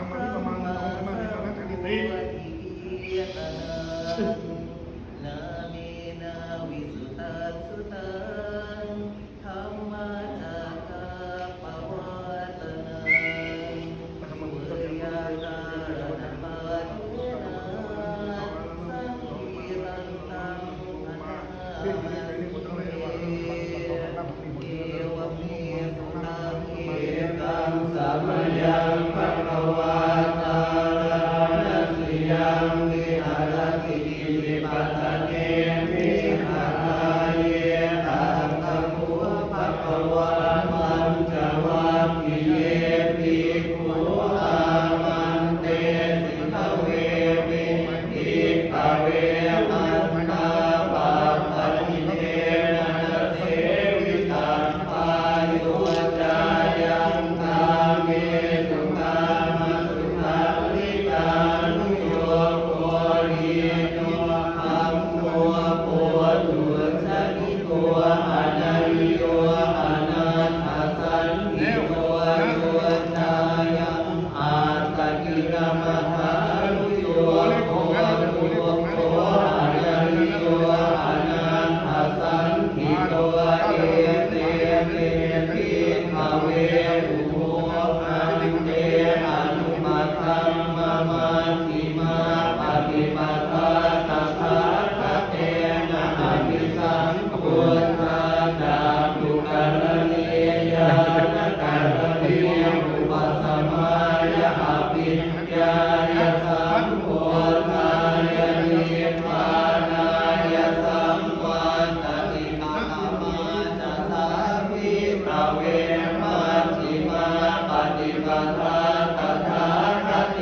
ະທຳມະນິ ສະມາທິ ສະມາທິ ສະມາທິ ສະມາທິ ນາເມນາວິສຸຕັງສຸຕັງ ທຳມະຈັກກັບປະວັດຕະນັງ ວຽກາລະນະປາເທນະ ສະກິລັນຕັງ ພະນາມະເສ ເອວະເມ ສຸຕັງ ເອກັງສະມະຍັງ ພະຄະວາ ສາລານະສີຍັງ ວິຫາລະ ຕິ ປະທະເນ ມິ ສະທາເຍ ອັດຖະໂກ ພະຄະວາ ປັນຈະວັກຄີເຍ ພິກຂຸ ອາມັນເຕ ສິກຂະເວມິ ພິກຂະເວ ອັດຖາປະປະນິເທນະ ນະ ເສວິຕັງ ປາຍຸດຈາຍັງ ກາເມ ສຸກາມະ ສຸຂັນລິການຸໂຍໂກ ທີໂນ ທຳໂມ ໂພ ປຸດຈະລິໂກ ອະນາລິໂຍ ອະນາຖະສັນທິໂກ ໂຍ ຈາຍັງ ອັດຕະກິລະມະທານຸໂຍໂກ ໂກ ອະນາລິໂຍ ອະນາຖະສັນທິໂກ ເອເຕ ເມ ພິກຂະເວ ອຸໂພ ພັນເຕ ອະນຸປະທຳມະ ມັດ ທິມາປະຕິປະທາ ຕະຖາຄະເຕນະ ອະພິສຳພຸດທາ ຈາຕຸກະລະນີ ຍານະກະລະນີ ອຸປະສະມາຍະ ອະພິຍາຍະ ສຳໂພທາຍະ ນິບພານາຍະ ສຳວັດຕະຕິ ກະຕະມາຈາສາ ພິກຂະເວ ມັດທິມາປະຕິປະທາ ຕະຖາຄະເຕ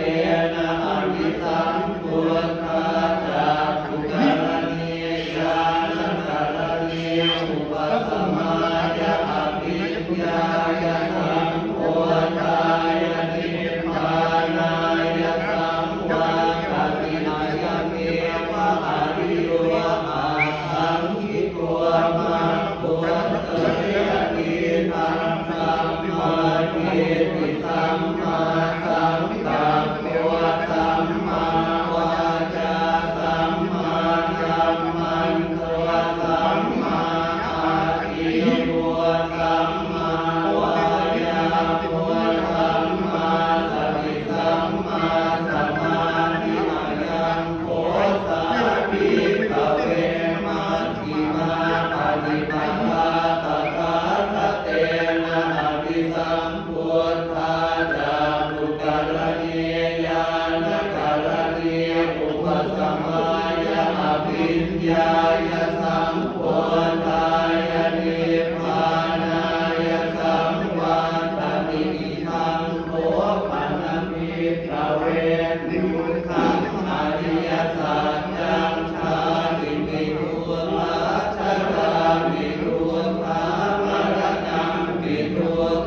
ນະ ອະພິສຳພຸດທາ ຈາຕຸກະລະນີ ຍານະກະລະນີ ອຸປະສະມາຍະ ອະພິຍາຍະ ສຳໂພທາຍະ ນິບພານາຍະ ສຳວັດຕະຕິ ອາຍະເມວະ ອະລິໂຍ ອາ ສັງກິໂກ ມັກໂກ ສະເລ ທິຕັງ ສຳມາທິດຖິ ສຳມາສັງກັບໂປ ສຳມາວາຈາ ສຳມາກັມມັນໂຕ ສຳມາອາຊີໂວ ສຳມາວາຍາໂມ ສຳມາສະຕິ ສຳມາສະມາທິ ອາຍັງ ໂຄ ສາ ພິກຂະເວ ມັດທິມາປະຕິປະທາ ຕະຖາຄະເຕນະ ອະພິສຳພຸດທາ ຈາຕຸກະລະນີ ຍານະກະລະນີ ອຸປະສະມາຍະ ອະພິນຍາຍະ ສຳໂພທາຍະ ນິບພານາຍະ ສຳວັດຕະຕິ ອິທັງ ໂຄ ປະນະ ພິກຂະເວ ພຸດທັງ ອະລິຍະສາ